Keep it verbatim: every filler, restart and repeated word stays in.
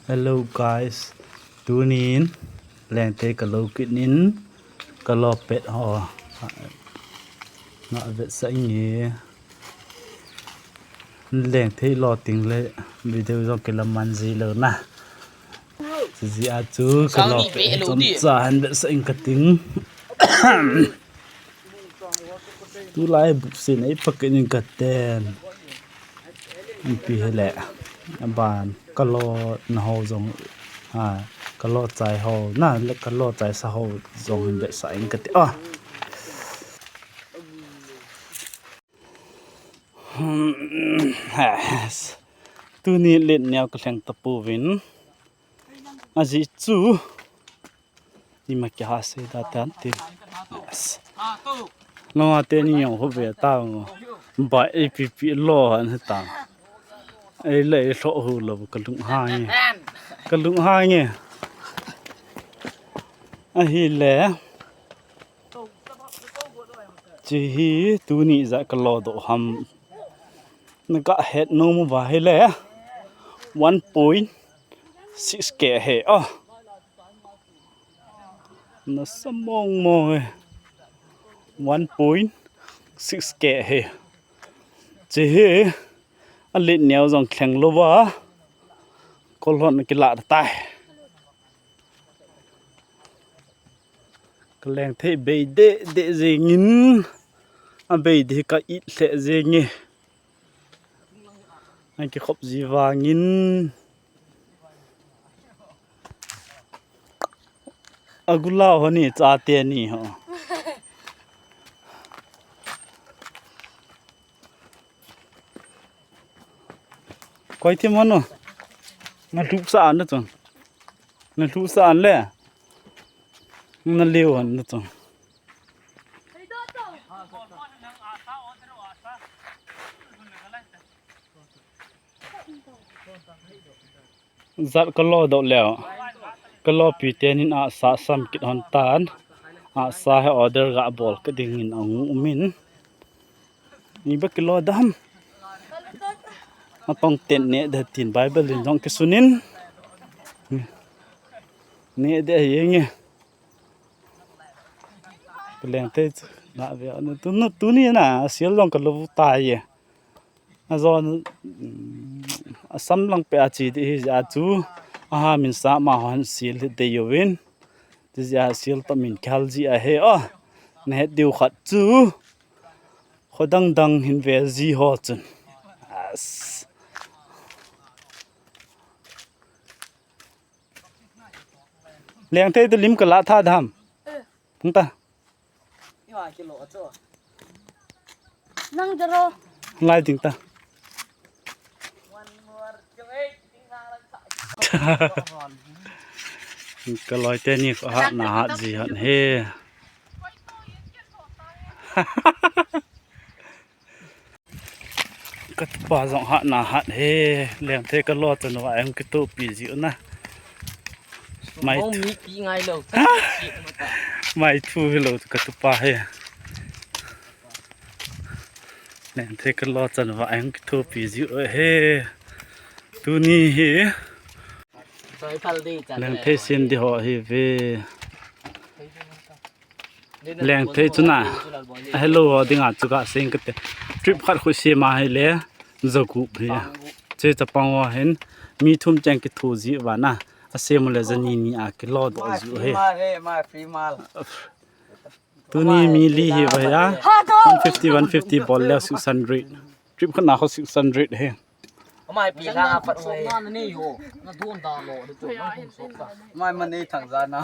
Hello guys, tunin Lengthei ka lo kit in, ka lo pet ho. Na vetsah inge. Lengthei lo ting le video jong kila man ji lou na. Ji a chu ka lo pet chomcha hin vetsah ing ka ting. Tulai buksen ei pakin in ka ten. Ipi hile. Aban ka lo na ho jong. Ha, ka lo chai ho. Na le ka lo chai sa ho jong hin vetsah ing ka te. Ah. Hmm, yes. Tuni let neo ka lheng tapouvin. Ajeh chu. Ima kiha sei da tan ti. Yes. Nonga teni jong hove ta ngo. Ba ipi pi lo han ta. Ei le ei lho hu lo ka lung ha nge. Ka lung ha nge. Ahile. Chi hi tuni ja ka lo doh ham. Na ka het nom uva hile. One point six K he. Oh. Na sa mong mong e. One point six K he. Chi hi a let neo jong thleng lou va. Kol hon kila tai. Ka Lengthei bei deh deh jingin. A bei deh ka it lheh jinge. An kikhop ji vangin. Agula ho ni cha te ni ho. Koi thim hon o. Na lhup sa an na chun. Na lhup sa an le. Na leo hon na chun. Jat ka lo doh leo. Ka lopi tenin a sa sam kit hon tan. A sa he order ga bol ka dingin a ngu umin. Ni ba kilo dam. A tong ten ne da tin Bible in jong kisunin. Ne de yenge. Ka Lengthei chu na ve na tu, na tuni na, a sial jong ka lo ta ye. A jon, mm, a sam lang pe a chi di hi ja chu. A ha min sa ma hon sial hi de yovin. Ti ja sial to min khal ji a he o. Na het diu khat chu. Kho dang dang hin ve ji ho chun. As. Lengthei tu lim ka la tha dam. Hung ta. Nang jaro. Lai ding ta. Ka loi teni ko hat na hat ji hat he. Ka tupa jong hat na hat he, Lengthei ka lo chan uva, ahung kitopi jiu na. Mai thu. Mai thu hilou ka tupa he. Lengthei ka lo chan uva, ahung kitopi jiu he. Tuni hi. Lengthei sin di ho hi ve. Lengthei chuna. A hello ho dinga chu ka sing kate. Trip khat khu sima hi le. Jagup hi. Che chapang ho hin. Mi thum cheng kithu ji vana. A semu le jani ni a kilo doh ji he. Tuni mi li hi va ya. One fifty, one fifty bol le six hundred. Trip khat na ho six hundred he. Amai pi nga pat. Mai mani thang jana.